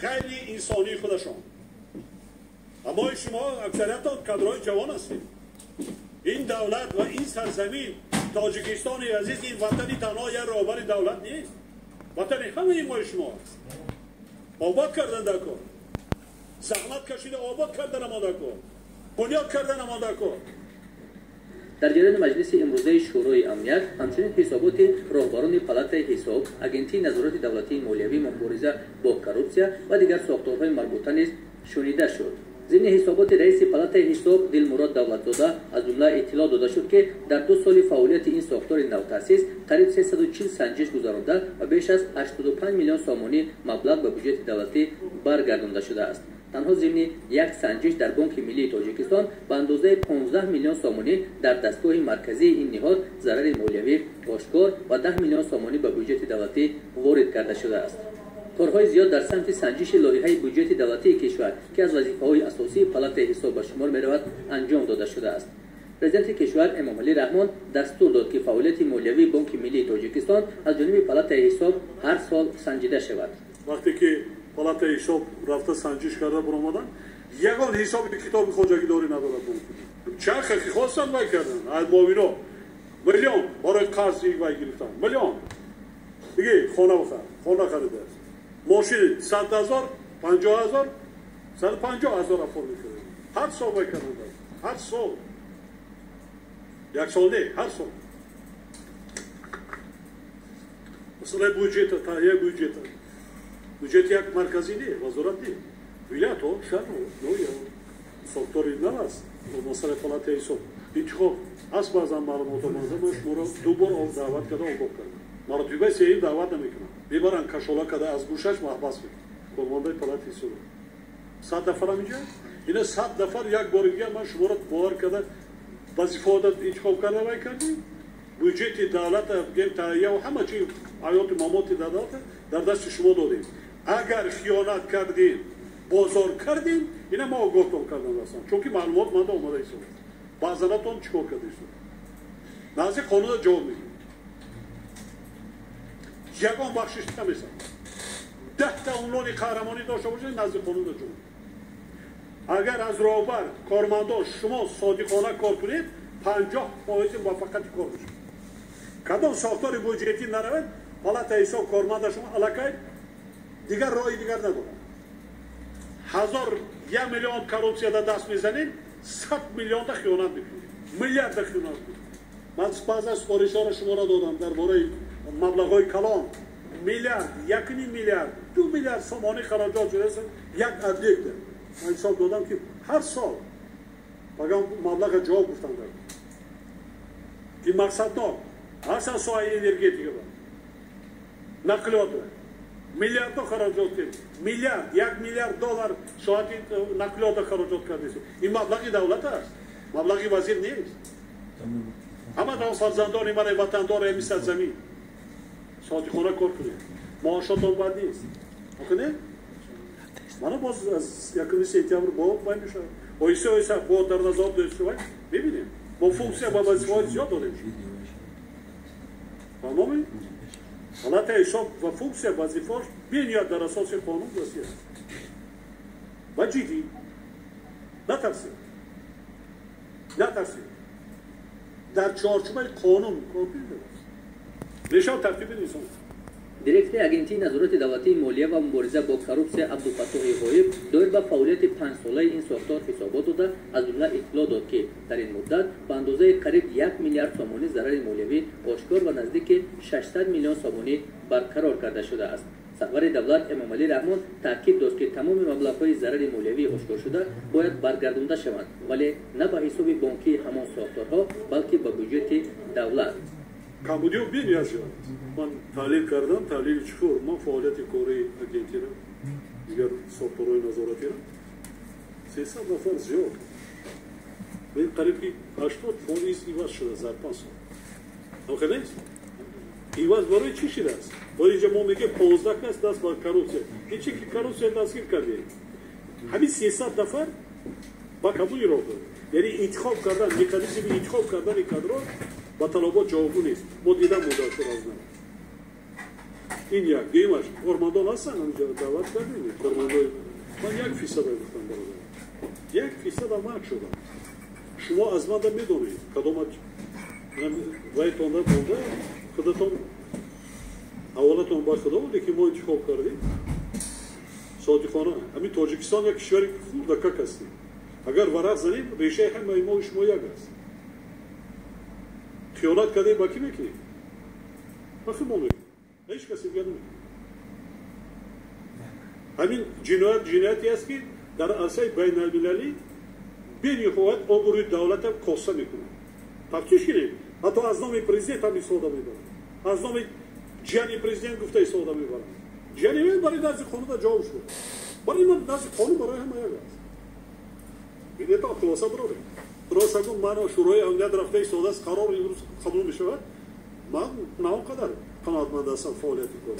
Ғайриинсонии худашон. Аммо шумо аксариятон кадрҳои ҷавон ҳастед. Ин давлат ва ин сарзамин, Тоҷикистони азиз, ин ватани танҳо як роҳбари давлат нест, ватани ҳамаи мои шумо аст. Обод кардан дар кор, заҳмат кашида обод кардан омода кор, бунёд кардан омода кор. Дар ҷараёни маҷлиси имрӯзаи Шӯрои амният ҳамчунин ҳисоботи роҳбарони Палатаи ҳисоб, Агентии назорати давлатии молиявӣ, мубориза бо коррупсия ва дигар сохторҳои марбута низ шунида шуд. Зимни ҳисоботи раиси Палатаи ҳисоб Дилмурод Давлатзода аз ҷумла иттилоъ дода шуд, ки дар 2 соли фаъолияти ин сохтори навтаъсис қариб 340 санҷиш гузаронда ва беш аз 85 миллион сомонӣ маблағ ба буҷети давлатӣ баргардонда шудааст. Танҳо зимни як санҷиш дар Бонки Миллии Тоҷикистон ба андозаи 15 миллион сомонӣ дар дастгоҳи марказии ин ниҳод зарари молиявӣ ошкор ва 10 миллион сомонӣ ба буҷети давлатӣ ворид карда шудааст. Корҳои зиёд дар самти санҷиши лоиҳаи буҷети давлатии кишвар, ки аз вазифаҳои асосии Палатаи ҳисоб ба шумор меравад, анҷом дода шудааст. Президенти кишвар Эмомалӣ Раҳмон дастур дод, ки фаъолияти молиявии Бонки Миллии Тоҷикистон аз ҷониби Палатаи ҳисоб ҳар сол санҷида шавад. Вақте ки Палатаи ҳисоб рафта санҷиш карда баромадан, ягон ҳисоби китоби хоҷагидорӣ надорад бонк. Чанд ки хостанд вай карданд, аз муовино миллион барои қарз вай гирифтанд, миллион диге хона бихар, хона харидааст, мошини 100 000, 50 000, 150 000 оформи карда. Ҳар сол вай карданд, ҳар сол, як сол не, ҳар сол. Масалаи буҷета, таҳияи буҷета, буҷет як марказӣ не, вазорат не, вилоятҳо, шаҳрҳо, ноҳияҳо, сохтори нав аст. Масалаи Палатаи ҳисоб интихоб аст. Баъзан маълумотҳо ман шуморо 2 бор даъват карда огоҳ кардам. Маротибаи сеюм даъват намекунам, мебаранд кашола карда аз гӯшаш маҳбас мекунам. Кормандаи Палатаи ҳисоб 100 нафарам инҷа, ина 100 нафар як бори дигар ман шуморо бовар карда вазифаода интихоб карда вай кардем. Буҷети давлата таҳия ва ҳама чи ҳаёту мамоти давлата дар дасти шумо додем. Агар хиёнат кардем, бозор кардем, ина ма огоҳтон кардам ҳастам, чунки маълумот манда омада ҳисоб аст. Баъзанатон чӣ кор карда ҳисоб? Назди қонуна ҷавоб медиҳем. Ягон бахшиш намесам. 10 та унвони қаҳрамонӣ дошта бошед, назди қонуна ҷавоб. Агар аз роҳбар, кормандон шумо содиқона кор кунед, 50% муваффақияти кор мешавад. Кадом сохтори буҷетӣ наравад, Палатаи ҳисоб корманда шумо аллакай дигар роҳи дигар надорад. 1000 1 миллион коррупсияда даст мезанед, 100 миллионда хиёнат мекунед, миллиарда хиёнат мекунед. Ман баъзан супоришҳоро шуморо додам дар бораи маблағҳои калон, миллиард, 1,5 миллиард, 2 миллиард сомонӣ хароҷот шудааст як объект. Ман ҳисоб додам, ки ҳар сол пагам маблаға ҷавоб гуфтам дар ки мақсаднок ҳастан соҳаи энергетика ба нақлиёт миллиардҳо хароҷот кард, миллиард, 1 миллиард доллар соати нақлиёта хароҷот кардааст. Ин маблағи давлат аст, маблағи вазир нест. Ҳаматон фарзандони ман, ватандори ҳамин сарзамин, содиқона кор кунед, маошотон бад нест. Охир не? Мана боз аз 1 сентябр бо вай мешавад. Оҳиста оҳиста бо дар назар дошта мебинем. Мо функсия ба вазифаҳои зиёд додем. Фаҳмомед? Палатаи ҳисоб ва функсия вазифааш бениҳоят дар асоси қонун васеъ аст. Ва ҷиддӣ. Натарсед. Натарсед. Дар чорчӯбаи қонун кор кунед. Решав тартиби инсон. Директори Агентии назорати давлатии молия ва мубориза бо коррупсия Абдуфаттоҳи Ғоиб доир ба фаъолияти 5-солаи ин сохтор ҳисобот дода, аз ҷумла иттилоъ дод, ки дар ин муддат ба андозаи қариб 1 миллиард сомонӣ зарари молиявӣ ошкор ва наздики 600 миллион сомонӣ барқарор карда шудааст. Сарвари давлат Эмомалӣ Раҳмон таъкид дошт, ки тамоми маблағҳои зарари молиявӣ ошкоршуда бояд баргардонда шаванд, вале на ба ҳисоби бонкии ҳамон сохторҳо, балки ба буҷети давлат. Камбудиҳо бениҳоят зиёд аст. Ман таҳлил кардам, таҳлили чуқур, ман фаъолияти кории агентиро, дигар сохторҳои назоратиро 300 нафар зиёд. Ин қариб ки 80% иваз шудааст дар 5 сол. Охир нест? Иваз барои чӣ шудааст? Боз инҷа мо мегӯем 15 кас даст ба коррупсия. Ин чи ки коррупсия дастгир кардем? Ҳамин 300 нафар ба қабули роҳ дод. Яъне интихоб кардан, механизми интихоб кардани кадрҳо ба талабот ҷавобгӯ нест. Мо дидам муддатро аз нав. Ин як дуюмаш кормандон ҳастанд, ҳаминҷо даъват кардем кормандои ман 1% гуфтам бародар, 1% ман шудам. Шумо аз манда медонед кадома вайтонда монда худатон ҳаволатон ба худо буд, ки мо интихоб кардем содиқона. Ҳамин Тоҷикистон як кишвари хурдакак ҳастем. Агар варақ занем, решаи ҳамаи мо шумо як аст. Хиёнат кардем, ба кӣ мекунем? Ба худмо мекунем, ҳеҷ касе дигар намекунем. Ҳамин ҷиноят ҷинояте аст, ки дар арсаи байналмилалӣ бениҳоят обрӯи давлата коста мекунад. Тафтиш кунем, ҳатто аз номи президент ҳам истифода мебарад, аз номи ҷияни президент гуфта истифода мебарад. Ҷияни мен барои назди қонун ҷавоб шуд. Барои ман назди қонун барои ҳама як аст. Бинед, хулоса барорем. Рост гум, ман Шӯрои амният рафта истодааст, қарор имрӯз қабул мешавад. Ман на он қадар қаноатманд ҳастам фаъолияти кор.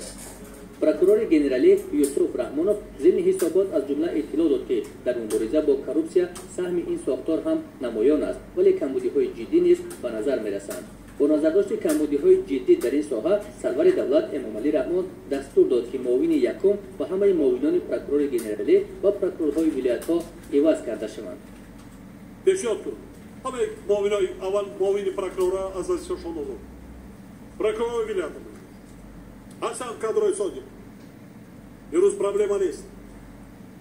Прокурори генералӣ Юсуф Раҳмонов зимни ҳисобот аз ҷумла иттилоъ дод, ки дар мубориза бо коррупсия саҳми ин сохтор ҳам намоён аст, вале камбудиҳои ҷиддӣ низ ба назар мерасанд. Бо назардошти камбудиҳои ҷиддӣ дар ин соҳа, сарвари давлат Эмомалӣ Раҳмон дастур дод, ки муовини якум ва ҳамаи муовинони прокурори генералӣ ва прокурорҳои вилоятҳо иваз карда шаванд. Пешниҳод кун, ҳамаи муовинои аввал муовини прокурора аз вазифашон озод, прокурори вилоята ҳастанд кадрои содиқ. Имрӯз проблема нест.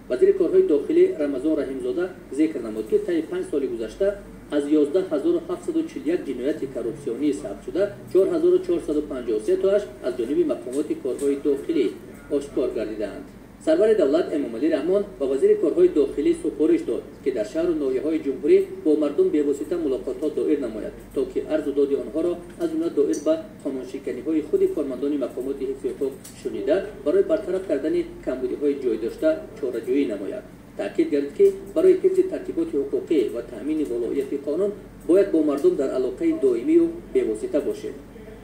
Вазири корҳои дохилӣ Рамазон Раҳимзода зикр намуд, ки таи 5 соли гузашта аз 11 741 ҷинояти коррупсионӣ сабт шуда, 4453 тоаш аз ҷониби мақомоти корҳои дохилӣ ошкор гардидаанд. Сарвари давлат Эмомалӣ Раҳмон ба вазири корҳои дохилӣ супориш дод, ки дар шаҳру ноҳияҳои ҷумҳурӣ бо мардум бевосита мулоқотҳо доир намояд, то ки арзу доди онҳоро, аз ҷумла доир ба қонуншиканиҳои худи кормандони мақомоти ҳифзи ҳуқуқ шунида, барои бартараф кардани камбудиҳои ҷой дошта чораҷӯӣ намояд. Таъкид гардид, ки барои ҳифзи тартиботи ҳуқуқӣ ва таъмини волоияти қонун бояд бо мардум дар алоқаи доимию бевосита бошед.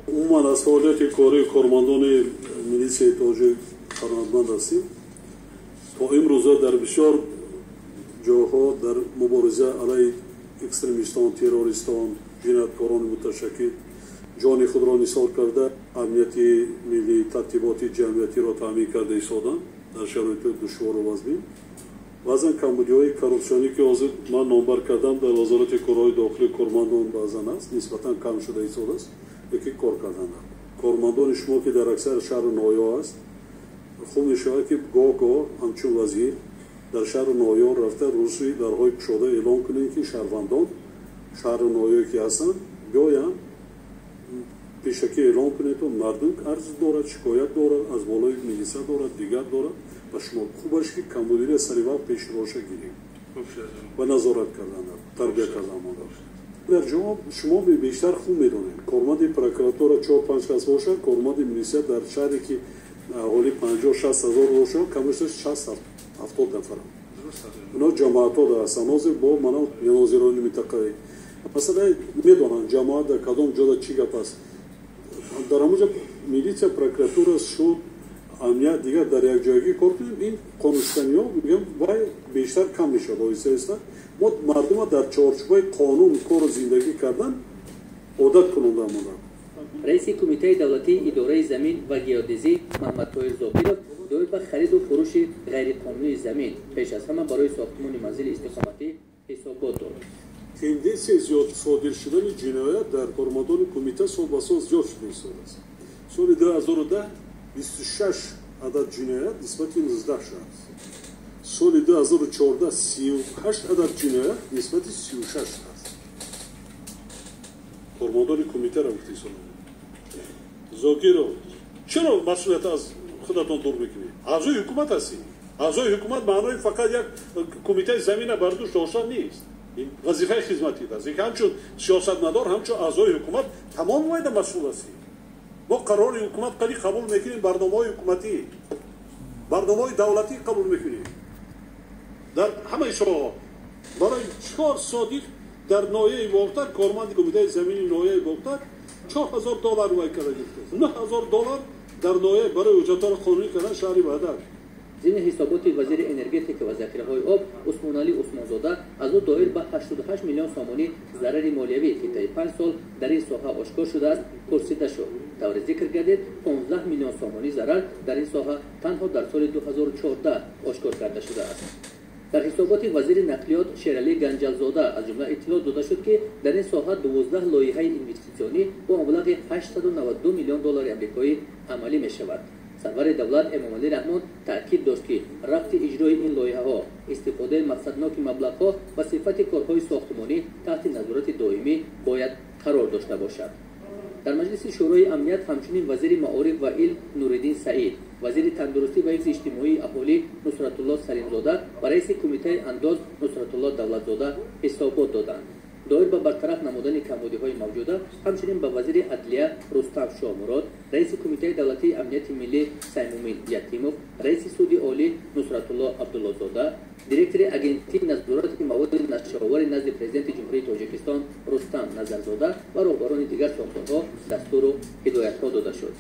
Умуман аз фаъолияти кории кормандони милисияи тоҷик қаноатманд ҳастем. То имрӯза дар бисёр ҷойҳо дар мубориза алайҳи экстремистон, террористон, ҷинояткорони муташаккил ҷони худро нисор карда, амнияти миллӣ, тартиботи ҷамъиятиро таъмин карда истоданд дар шароити душвору вазнин. Баъзан камбудиҳои коррупсионӣ, ки ҳозир ман номбар кардам, дар Вазорати корҳои дохилӣ кормандон баъзан аст, нисбатан кам шуда истодааст, лекин кор кардан. Кормандони шумо, ки дар аксари шаҳру ноҳияҳо аст, хуб мешавад, ки гоҳ гоҳ ҳамчун вазир дар шаҳру ноҳияҳо рафта, рӯзи дарҳои кушода эълон кунем, ки шаҳрвандон шаҳру ноҳияе ки ҳастанд биёянд, пешакӣ эълон кунед. Мардум арз дорад, шикоят дорад, аз болои милиса дорад, дигар дорад ба шумо. Хубаш, ки камбудиро сари вақт пешроша гирем ва назорат кардан, тарбия кардан. Дар ҷо шумо бештар хуб медонед, корманди прокуратура чор панҷ кас бошад, корманди милисия дар шаҳре, ки аҳолӣ 50-60 ҳазор бошад, камаш 60-70 нафаранд. Оно ҷамоатҳо ҳастанд. Ҳозир бо мана нозирони минтақавӣ масалан медонанд, ҷамоат дар кадом ҷода чӣ гап аст. Дар ҳамонҷо милитсия, прокуратура, суд, амният, дигар дар якҷоягӣ кор кунем, ин қонуншиканиҳо, мегӯям, вай бештар кам мешавад оҳиста оҳиста. Мо мардума дар чорчӯбаи қонун кору зиндагӣ кардан одат кунонда монда. Раиси Кумитаи давлатии идораи замин ва геодезӣ Маҳмадтоир Зокиров доир ба хариду фурӯши ғайриқонунии замин, пеш аз ҳама барои сохтмони манзили истиқоматӣ, ҳисобот дод. Тенденсияи зиёд содир шудани ҷиноят дар кормандони кумита сол ба сол зиёд шуда истодааст. Соли 2010 26 адад ҷиноят нисбати 19 шахс, соли 2014 38 адад ҷиноят нисбати 36 шахс. Кормандони кумитаро гуфта истодам. Зокиров, чаро масъулият аз худатон дур мекунед? Аъзои ҳукумат ҳастед. Аъзои ҳукумат маънои фақат як кумитаи замина бар дӯш доштан нест, ин вазифаи хизматӣ аст. Ҳамчун сиёсатмадор, ҳамчун аъзои ҳукумат тамом вайда масъул ҳастед. Мо қарори ҳукумат қали қабул мекунем, барномаҳои ҳукуматӣ, барномаҳои давлатӣ қабул мекунем дар ҳамаи соҳаҳо. Барои чикор содиқ дар ноҳияи Бохтар, корманди кумитаи замини ноҳияи Бохтар 4000 доллар вай карда гирифтааст, 9000 доллар дар ноҳия барои ҳуҷҷатҳоро қонунӣ кардан шаҳри Ваҳдат. Зимни ҳисоботи вазири энергетика ва захираҳои об Усмоналӣ Усмонзода аз ӯ доир ба 88 миллион сомонӣ зарари молиявӣ, ки таи 5 сол дар ин соҳа ошкор шудааст, пурсида шуд. Тавре зикр гардид, 15 миллион сомонӣ зарар дар ин соҳа танҳо дар соли 2014 ошкор карда шудааст. Дар ҳисоботи вазири нақлиёт Шералӣ Ганҷалзода аз ҷумла иттилоъ дода шуд, ки дар ин соҳа 12 лоиҳаи инвеститсионӣ бо маблағи 892 миллион доллари амрикоӣ амалӣ мешавад. Сарвари давлат Эмомалӣ Раҳмон таъкид дошт, ки рафти иҷрои ин лоиҳаҳо, истифодаи мақсадноки маблағҳо ва сифати корҳои сохтмонӣ таҳти назорати доимӣ бояд қарор дошта бошад. Дар Маҷлиси Шӯрои Амният ҳамчунин вазири маориф ва илм Нуриддин Саид, вазири тандурустӣ ва ҳифзи иҷтимоии аҳолӣ Нусратулло Салимзода ва раиси Кумитаи андоз Нусратулло Давлатзода ҳисобот доданд. Доир ба бартараф намудани камбудиҳои мавҷуда ҳамчунин ба вазири адлия Рустам Шоҳмурод, раиси Кумитаи давлатии амнияти миллӣ Саймумин Ятимов, раиси Суди Олӣ Нусратулло Абдуллозода, директори Агентии назорати маводи нашъаовари назди Президенти Ҷумҳурии Тоҷикистон Рустам Назарзода ва роҳбарони дигар сохторҳо дастуру ҳидоятҳо дода шуд.